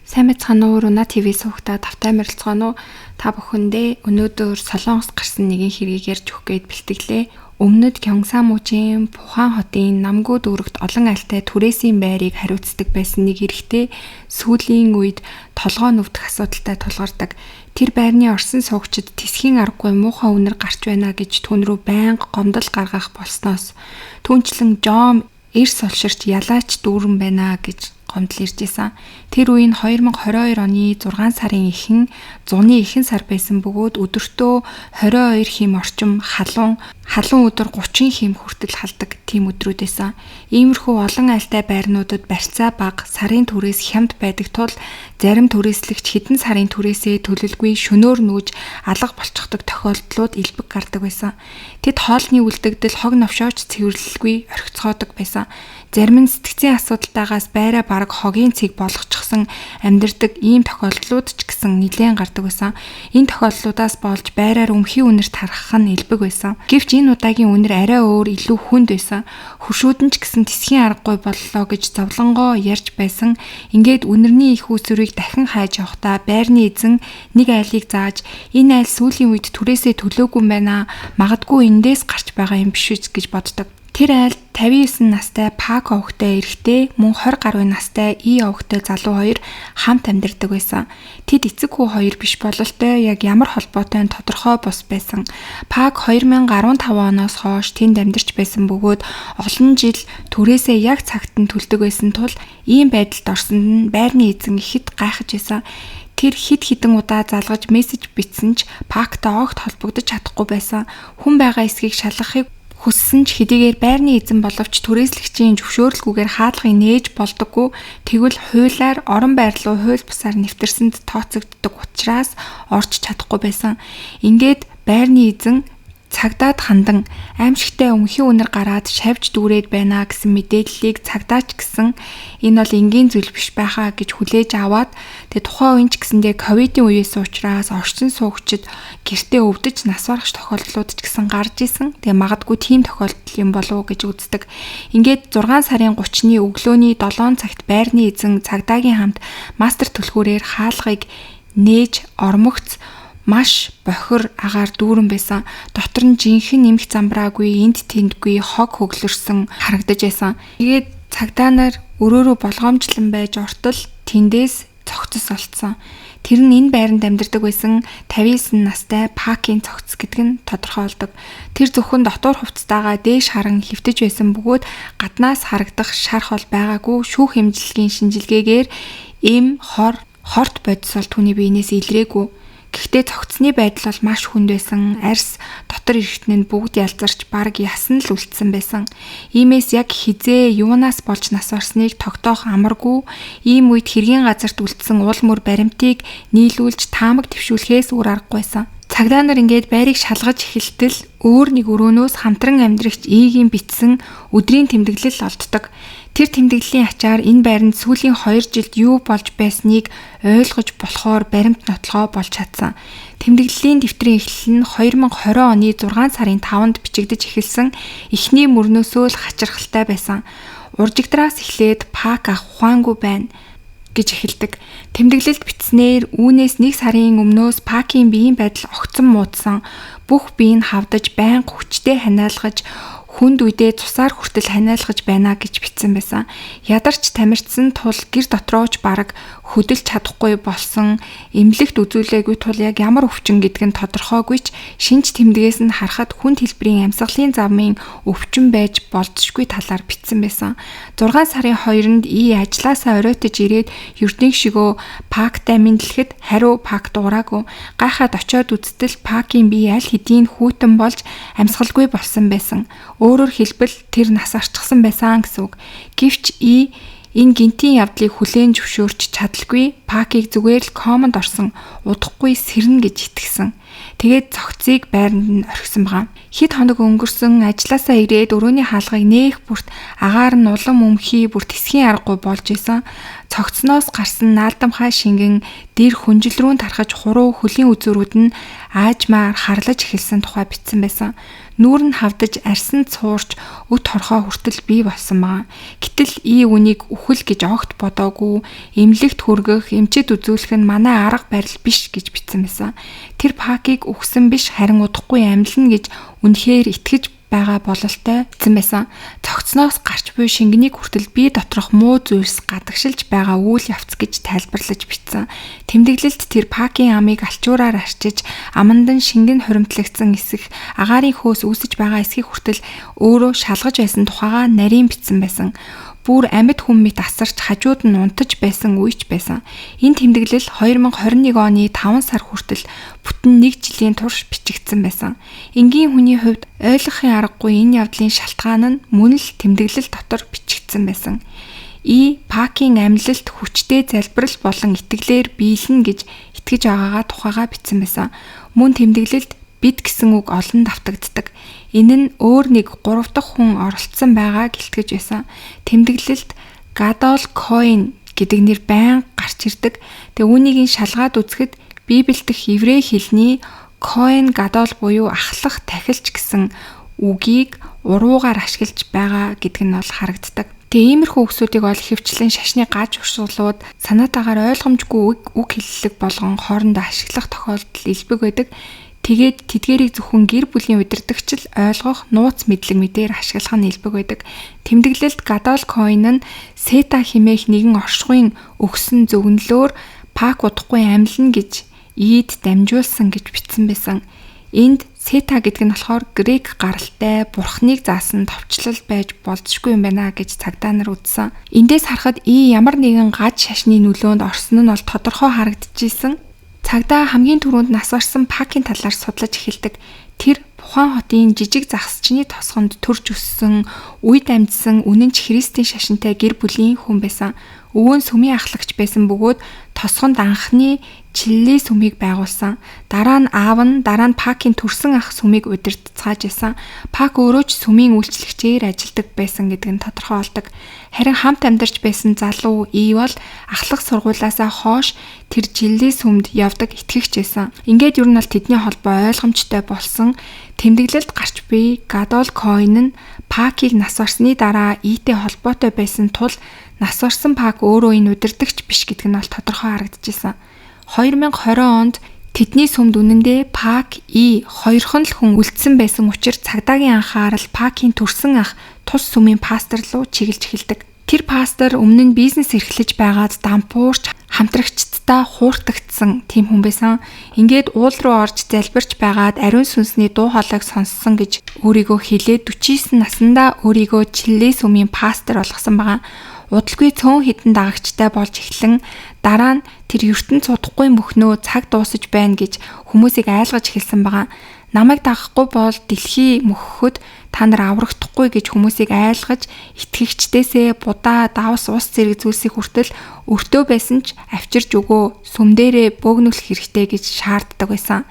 Сайн байцгаана уу? Руна ТV сувагта тавтай морилцгооно уу? Та бүхэндээ өнөөдөр Солонгос гарсан нэгэн хэргийг ярьж өгөх гээд бэлтгэлээ. Өмнөд Кёнсан мужийн Пухан хотын Намгү дүүрэгт олон айлтай түрээсийн байрыг хариуцдаг байсан нэг эрэгтэй сүүлийн үед толгой нүвдэх асуудалтай тулгардаг. Тэр байрны орсон суугчид тэсхийн аргагүй муухай үнэр гарч байна гэж түн рүү байнга гомдол гаргах болсноос түүнчлэн жом эрс олширч ялаач дүүрэн байна гэж гомдол ирж исэн. Тэр үе нь 2022 оны 6 сарын эхэн зуны ихэнх сар байсан бөгөөд өдөртөө 22 хим орчим халуун халуун өдөр 30 хим хүртэл халдаг тийм өдрүүд байсан. Иймэрхүү олон айлтай байрнуудад барьцаа бага, сарын түрээс хямд байдаг тул зарим түрээслэгч хэдэн сарын түрээсээ төлөлгүй шөнөөр нүүж алга болчихдог тохиолдлууд элбэг гардаг байсан. Тэд хоолны үлдэгдэл хог новшооч цэвэрлэлгүй орхицгоодог байсан. Зарим нь сэтгцийн асуудалтайгаас байраа бараг хогийн цэг болгочихсон амьдардаг ийм тохиолдлууд ч гэсэн нэлээн гардаг байсан. Энэ тохиолдлуудаас болж байраар өмхий үнэр тархах нь элбэг байсан. Гэвч энэ удаагийн үнэр арай өөр илүү хүнд байсан. Хөршүүд нь ч гэсэн тэсхийн аргагүй боллоо гэж зовлонгоо ярьж байсан. Ингээд үнэрний их үүсвэрийг дахин хайж явахдаа байрны эзэн нэг айлыг зааж энэ айл сүүлийн үед түрээсээ төлөөгүй юм байна. Магадгүй эндээс гарч байгаа юм биш үз гэж боддог. Тэр айл 59 настай Пак овогтой эрэгтэй мөн 20 гаруй настай И овогтой залуу хоёр хамт амьдардаг байсан. Тэд эцэг хүү хоёр биш бололтой яг ямар холбоотой нь тодорхой бус байсан. Пак 2015 оноос хойш тэнд амьдарч байсан бөгөөд олон жил түрээсээ яг цагт нь төлдөг байсан тул ийм байдалд орсонд нь байрны эзэн ихэд гайхаж байсан. Тэр хэд хэдэн удаа залгаж мессеж бичсэн ч Пактай огт холбогдож чадахгүй байсан. Хүн байгаа эсхийг шалгахыг хүссэн ч хэдийгээр байрны эзэн боловч түрээслэгчийн зөвшөөрлгүйгээр хаалгыг нээж болдоггүй. Тэгвэл хуулиар орон байр руу хууль бусаар нэвтэрсэнд тооцогддог учраас орж чадахгүй байсан. Ингээд байрны эзэн цагдаад хандан аимшигтай өмхий үнэр гараад шавж дүүрээд байна гэсэн мэдээллийг цагдаач гэсэн энэ бол энгийн зүйл биш байхаа гэж хүлээж аваад тэгээ тухайн үеийн ч гэсэндээ ковидын үеэс учраас орчин суугчид гэртээ өвдөж нас барах тохиолдлууд ч гэсэн гарч исэн. Тэгээ магадгүй тийм тохиолдол юм болов уу гэж үздэг. Ингээд 6 сарын 30-ны өглөөний 7 цагт байрны эзэн цагдаагийн хамт мастер түлхүүрээр хаалгыг нээж ормогц маш бохир агаар дүүрэн байсан. Дотор нь жинхэнэ нэмэх замбраагүй, энд тэндгүй хог хөглөрсөн харагдаж байсан. Тэгээд цагдаа нар өрөөрөө болгоомжлон байж ортол тэндээс цогцос олдсон. Тэр нь энэ байранд амьдардаг байсан 59 настай Пакийн цогц гэдэг нь тодорхойлдог. Тэр зөвхөн дотуур хувцастайгаа дээш харан хэвтэж байсан бөгөөд гаднаас харагдах шар хол байгаагүй шүүх хэмжлэгийн шинжилгээгээр эм хор хорт бодис бол түүний биенээс илрээгүй. Гэхдээ цогцсны байдал бол маш хүнд байсан. Арьс дотор эргэтэн нь бүгд ялзарч бараг ясан л үлдсэн байсан. Иймээс яг хизээ юунаас болж нас барсныг тогтоох амаргүй. Ийм үед хэргийн газарт үлдсэн уул мөр баримтыг нийлүүлж таамаг дэвшүүлэхээс өөр аргагүй байсан. Цагдаа нар ингээд байрыг шалгаж эхэлтэл өөр нэг өрөөнөөс хамтран амьдрагч Игийн бичсэн өдрийн тэмдэглэл олддог. Тэр тэмдэглэлийн ачаар энэ байранд сүүлийн 2 жилд юу болж байсныг ойлгож болохоор баримт нотлогоо болж чадсан. Тэмдэглэлийн дэвтрийн эхлэл нь 2020 оны 6 сарын 5-нд бичигдэж эхэлсэн эхний мөрнөөсөө л хачирхалтай байсан. Уржигдраас эхлээд Пак ах ухаангүй байна гэж эхэлдэг. Тэмдэглэлд бичснээр үүнээс 1 сарын өмнөөс Пакийн биеийн байдал огцон муудсан. Бүх бие нь хавдаж, байнга хүчтэй ханиалгаж, хүнд үедээ цусаар хүртэл ханиалгаж байна гэж бичсэн байсан. Ядарч тамирчсан тул гэр дотрооч бараг хөдөлж чадахгүй болсон эмнэлэгт үзүүлээгүй тул яг ямар өвчин гэдг нь тодорхойгүй ч шинж тэмдгээс нь харахад хүнд хэлбэрийн амьсгалын замын өвчин байж болзошгүй талаар бичсэн байсан. 6 сарын 2-нд И ажлаасаа оройтож ирээд ердийн шигөө Пактай мэдлэхэд хариу Пак дуураагүй. Гайхаад очиод үзтэл Пакийн бие аль хэдийн хүйтэн болж амьсгалгүй болсон байсан. Өөрөөр хэлбэл тэр нас арчсан байсан гэсэн үг. Гэвч И энэ гинтийн явдлыг хүлээн зөвшөөрч чадалгүй Пакийг зүгээр л комонд орсон удахгүй сэрнэ гэж итгэсэн. Тэгээд цогцыг байранд нь орхисон байгаа. Хэд хоног өнгөрсөн ажлаасаа ирээд өрөөний хаалгыг нээх бүрт агаар нь улам өмхий бүр тэсхийн аргагүй болж исэн. Цогцсноос гарсан наалдамхай шингэн дэр хүнжил рүү тархаж хуруу хөлийн үзүүрүүд нь аажмаар харлаж эхэлсэн тухай бичсэн байсан. Нүүр нь хавдаж арьсан цуурч өт хорхоо хүртэл бий болсон байгаа. Гэтэл и үнийг үхэл гэж огт бодоогүй, эмнэлэгт хүргэх, эмчэд үзүүлэх нь манай арга барил биш гэж бичсэн байсан. Тэр Пакийг үхсэн биш харин удахгүй амьлна гэж үнэхээр итгэж байгаа бололтой бичсэн байсан. Цогцсноос гарч буй шингэнийг хүртэл бие доторх муу зүйлс гадагшилж байгаа үйл явц гэж тайлбарлаж бичсэн. Тэмдэглэлд тэр Пакийн амыг альчуураар арчиж, аманд нь шингэн хуримтлагдсан эсэх, агаарын хөөс үүсэж байгаа эсхийг хүртэл өөрөө шалгаж байсан тухайгаа нарийн бичсэн байсан. Бүр амьд хүн мэт асарч хажууд нь унтаж байсан үеч байсан. Энэ тэмдэглэл 2021 оны 5 сар хүртэл бүтэн нэг жилийн турш бичигдсэн байсан. Энгийн хүний хувьд ойлгохын аргагүй энэ явдлын шалтгаан нь мөн л тэмдэглэл дотор бичигдсэн байсан. И Пакийн амьлалт хүчтэй залбирал болон итгэлээр биелнэ гэж итгэж байгаагаа тухайгаа бичсэн байсан. Мөн тэмдэглэлд бид гэсэн үг олон давтагддаг. Энэ нь өөр нэг 3 дахь хүн оролцсон байгаа гэлтгэж байсан. Тэмдэглэлд Гадол Коин гэдэг нэр байнга гарч ирдэг. Тэгээ үүнийг нь шалгаад үзэхэд Библиэд дэх еврей хэлний Коин Гадол буюу ахлах тахилч гэсэн үгийг уруугаар ашиглаж байгаа гэдэг нь бол харагддаг. Тэгээ иймэрхүү үгсүүдийг бол ихэвчлэн шашны гаж урсгалууд санаатаагаар ойлгомжгүй үг хэллэг болгон хоорондоо ашиглах тохиолдол элбэг байдаг. Тэгээд тэдгээрийг зөвхөн гэр бүлийн удирдагч л ойлгох нууц мэдлэг мэдээр ашиглах нь элбэг байдаг. Тэмдэглэлд Гадол Коин нь Сета хэмээх нэгэн оршихуйн өгсөн зөвгөнлөөр Пак удахгүй амьлна гэж ийд дамжуулсан гэж бичсэн байсан. Энд Сета гэдэг нь болохоор грек гаралтай бурхныг заасан товчлол байж болзошгүй юм байна гэж цагдаа нар үзсэн. Эндээс харахад и ямар нэгэн гаж шашны нөлөөнд орсон нь бол тодорхой харагдчихсэн. Цагдаа хамгийн түрүүнд нас барсан Пакийн талаар судлаж эхэлдэг. Тэр Пухан хотын жижиг загасчны тосгонд төрж өссөн, үед амьдсан үнэн ч христийн шашинтай гэр бүлийн хүн байсан. Өвөө нь сүмийн ахлагч байсан бөгөөд тосгонд анхны Чилли сүмийг байгуулсан. Дараа нь аав нь, дараа нь Пакийн төрсэн ах сүмийг удирдацгааж байсан. Пак өөрөө ч сүмийн үйлчлэгчээр ажилладаг байсан гэдэг нь тодорхой болдог. Харин хамт амьдарч байсан залуу И бол ахлах сургуулиасаа хойш тэр Чилли сүмд явдаг итгэгч байсан. Ингээд ер нь бол тэдний холбоо ойлгомжтой болсон. Тэмдэглэлд гарч буй Гадол Коин нь Пакийг нас барсны дараа Итэй холбоотой байсан тул нас барсан Пак өөрөө энэ удирдагч биш гэдэг нь бол тодорхой харагдчихсан. 2020 онд тэдний сүмд үнэндээ Пак И хоёрхан л хүн үлдсэн байсан учир цагдаагийн анхаарал Пакийн төрсэн ах тус сүмийн пастор руу чиглэж эхэлдэг. Тэр пастор өмнө нь бизнес эрхлэж байгаад дампуурч хамтрагчдаа хууртагдсан тийм хүн байсан. Ингээд уул руу орж залбирч байгаад ариун сүнсний дуу хоолойг сонссон гэж өөрийгөө хэлээд 49 наснда өөрийгөө Чилли сүмийн пастор болгосон байгаа. Удалгүй цөөн хідэн дагагчтай болж эхлэн дараа нь тэр ертөнц удахгүй мөхнөө цаг дуусаж байна гэж хүмүүсийг айлгаж эхэлсэн байгаа. Намайг дагахгүй бол дэлхий мөхөхөд та нар аврагдахгүй гэж хүмүүсийг айлгаж итгэгчдээсээ будаа, давс, ус зэрэг зүйлсийг хүртэл өртөө байсан ч авчирч өгөө, сүм дээрээ бөөгнүүлэх хэрэгтэй гэж шаарддаг байсан.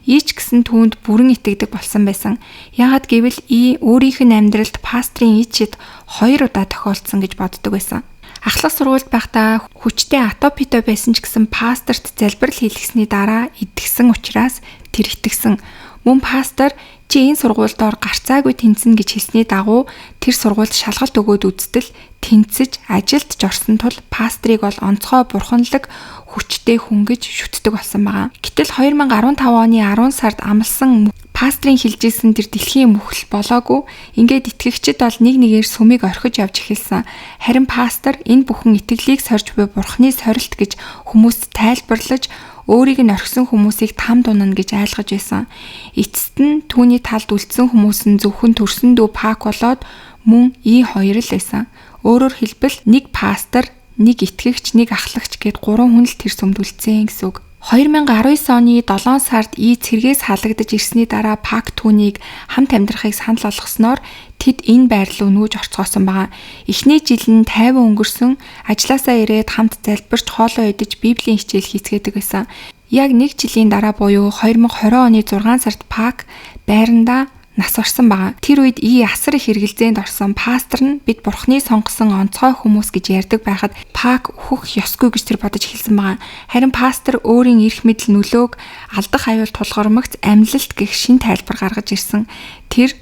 И ч гэсэн түүнд бүрэн итгэдэг болсон байсан. Яагаад гэвэл И өөрийнх нь амьдралд пастрын ичид 2 удаа тохиолдсон гэж боддог байсан. Ахлах сургуульд байхдаа хүчтэй атопитой байсан ч гэсэн пасторт залбирал хийлгэсний дараа итгэсэн учраас тэр итгэсэн. Мөн пастор чи энэ сургуульд ор гарцаагүй тэнцэнэ гэж хэлсний дагуу тэр сургуульд шалгалт өгөөд үзтэл тэнцэж ажилд ч орсон тул пастрыг бол онцгой бурханлаг хүчтэй хүн гэж шүтдэг болсон байгаа. Гэтэл 2015 оны 10 сард амласан пастрын хэлжсэн тэр дэлхийн мөхөл болоогүй. Ингээд итгэгчид бол нэг нэгээр сүмийг орхиж явж эхэлсэн. Харин пастор энэ бүхэн итгэлийг сорж буй бурхны сорилт гэж хүмүүст тайлбарлаж өөрийг нь орхисон хүмүүсийг там дунана гэж айлгаж байсан. Эцэст нь түүний талд үлдсэн хүмүүс нь зөвхөн төрсөн дүү Пак болоод мөн И хоёр л байсан. Өөрөөр хэлбэл нэг пастор, нэг итгэгч, нэг ахлагч гээд 3 хүн л тэр сүмд үлдсэн гэсэн үг. 2019 оны 7 сард И цэргээс халагдаж ирсний дараа Пак түүнийг хамт амьдрахыг санал болгосноор тэд энэ байр руу нүүж орцгоосон байгаа. Эхний жил нь 50 өнгөрсөн, ажлаасаа ирээд хамт залбирч хоолоо идэж Библийн хичээл хийцгээдэг байсан. Яг нэг жилийн дараа буюу 2020 оны 6 сард Пак байрандаа нас барсан байгаа. Тэр үед И асар их эргэлзээнд орсон. Пастор нь бид бурхны сонгосон онцгой хүмүүс гэж ярьдаг байхад Пак өөхөх ёсгүй гэж тэр бодож хэлсэн байгаа. Харин пастор өөрийн эрх мэдэл нөлөөг алдах аюул тулгармагц амьлалт гэх шин тайлбар гаргаж ирсэн. Тэр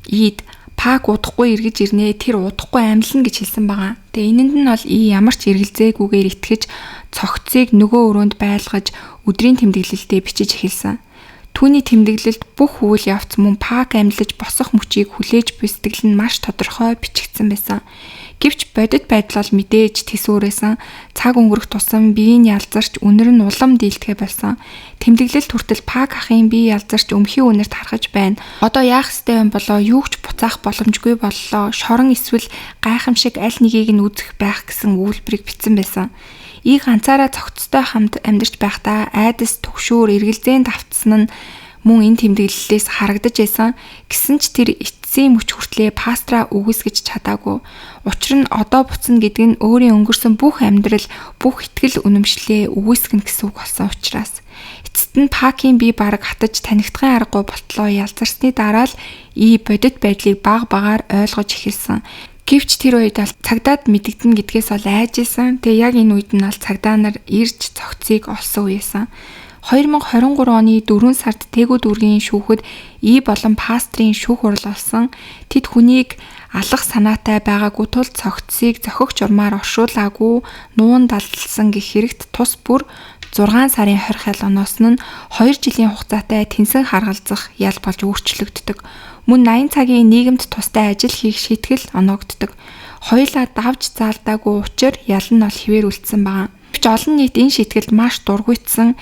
Ид Пак удахгүй эргэж ирнэ, тэр удахгүй амьлна гэж хэлсэн байгаа. Тэгээ энэнд нь бол И ямар ч эргэлзээгүйгээр итгэж цогцыг нөгөө өрөөнд байлгаж өдрийн тэмдэглэлдээ бичиж эхэлсэн. Түүний тэмдэглэлд бүх үйл явц мөн Пак амьлаж босох мөчийг хүлээж буй сэтгэл нь маш тодорхой бичигдсэн байсан. Гэвч бодит байдал бол мэдээж тэсүүрээсэн, цаг өнгөрөх тусам биеийн ялзарч үнэр нь улам дийлдэхэ болсон. Тэмдэглэлт хүртэл Пак ахын бие ялзарч өмхий үнэрт хархаж байна. Одоо яах ёстой юм болоо, юу ч буцаах боломжгүй боллоо. Шорон эсвэл гайхамшиг аль нэгийг нь үзэх байх гэсэн үйлбэрийг бичсэн байсан. И ганцаараа цогцтой хамт амьдарч байхдаа айдас, түгшүүр, эргэлзээнд автсан нь мөн энэ тэмдэглэлээс харагдаж байсан. Гэсэн ч тэр эцсийн мөч хүртлээ пастраа үгүйсгэж чадаагүй. Учир нь одоо буцна гэдэг нь өөрийн өнгөрсөн бүх амьдрал, бүх итгэл үнэмшлээ үгүйсгэнэ гэсэн үг болсон учраас. Эцэст нь Пакийн бие бараг хатаж танигдахын аргагүй болтлоо ялзарсны дараа л И бодит байдлыг баг багаар ойлгож эхэлсэн. Гэвч тэр үед бол цагдаад мэдэгдэнэ гэдгээс бол айж исэн. Тэгээ яг энэ үед нь бол цагдаа нар ирж цогцыг олсон үеэсэн. 2023 оны 4 сард Тэгүү дүүргийн шүүхэд И болон пастрын шүүх хурал болсон. Тэд хүнийг алах санаатай байгаагүй тул цогцыг зохих журмаар оршуулаагүй нуун далдалсан гэх хэрэгт тус бүр 6 сарын 20 хэл оноос нь 2 жилийн хугацаатай тэнсэн харгалзах ял болж өөрчлөгддөг. Мөн 80 цагийн нийгэмд тустай ажил хийх шийтгэл оноогддог. Хоёулаа давж заалдаагүй учир ял нь бол хэвээр үлдсэн байгаа. Гэвч олон нийт энэ шийтгэлд маш дургуйтсан.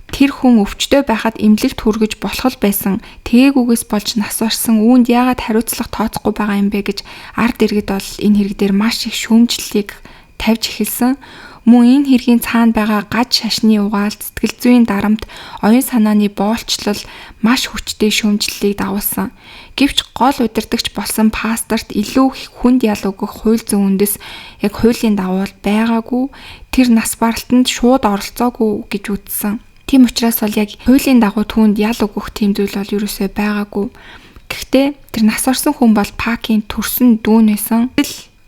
Тэр хүн өвчтөй байхад эмнэлэгт хүргэж болох л байсан. Тээгүүгээс болж нас барсан, үүнд яагаад хариуцлага тооцохгүй байгаа юм бэ гэж ард иргэд бол энэ хэрэг дээр маш их шүүмжлэлийг тавьж эхэлсэн. Мөн энэ хэргийн цаана байгаа гаж шашны угаал, сэтгэл зүйн дарамт, оюун санааны боолчлол маш хүчтэй шүүмжлэлийг дагуулсан. Гэвч гол удирдагч болсон пасторт илүү хүнд ял өгөх хууль зүйн үндэс яг хуулийн дагуу байгаагүй, тэр нас баралтанд шууд оролцоогүй гэж үзсэн. Тийм учраас бол яг хуулийн дагуу түүнд ял өгөх тийм зүйл бол ерөөсөө байгаагүй. Гэхдээ тэр нас орсон хүн бол Пакийн төрсөн дүүн байсан.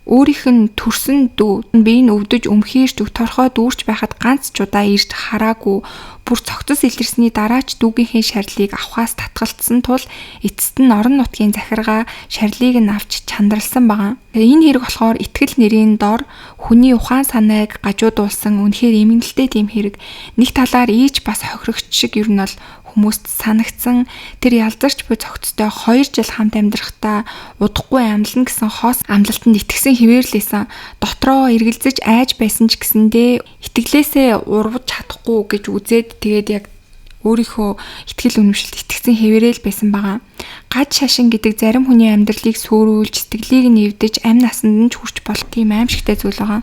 Өөрийнх нь төрсөн дүү бие нь өвдөж өмхийрч торхой дүүрч байхад ганц ч удаа ирж хараагүй, бүр цогцос илэрсний дараа ч дүүгийнхээ шарилыг авахаас татгалцсан тул эцэст нь орон нутгийн захиргаа шарилыг нь авч чандралсан байгаа. Энэ хэрэг болохоор итгэл нэрийн дор хүний ухаан санааг гажуудуулсан үнэхээр эмгэнэлтэй тийм хэрэг. Нэг талаар ийч бас хохирогч шиг ер нь бол хүмүүст санагдсан. Тэр ялзарч буй цогцтой 2 жил хамт амьдрахдаа удахгүй амлана гэсэн хоос амлалтанд итгэсэн хэвээрлээсэн. Дотроо эргэлзэж айж байсан ч гэсэндээ итгэлээсээ урвж чадахгүй гэж үзээд тэгээд яг өөрийнхөө итгэл үнэмшилд итгэсэн хэвээрэл байсан байгаа. Гаж шашин гэдэг зарим хүний амьдралыг сүрүүлж, сэтгэлийг нь эвдэж, амь насанд нь ч хүрч болох тийм аимшигтай зүйл байгаа.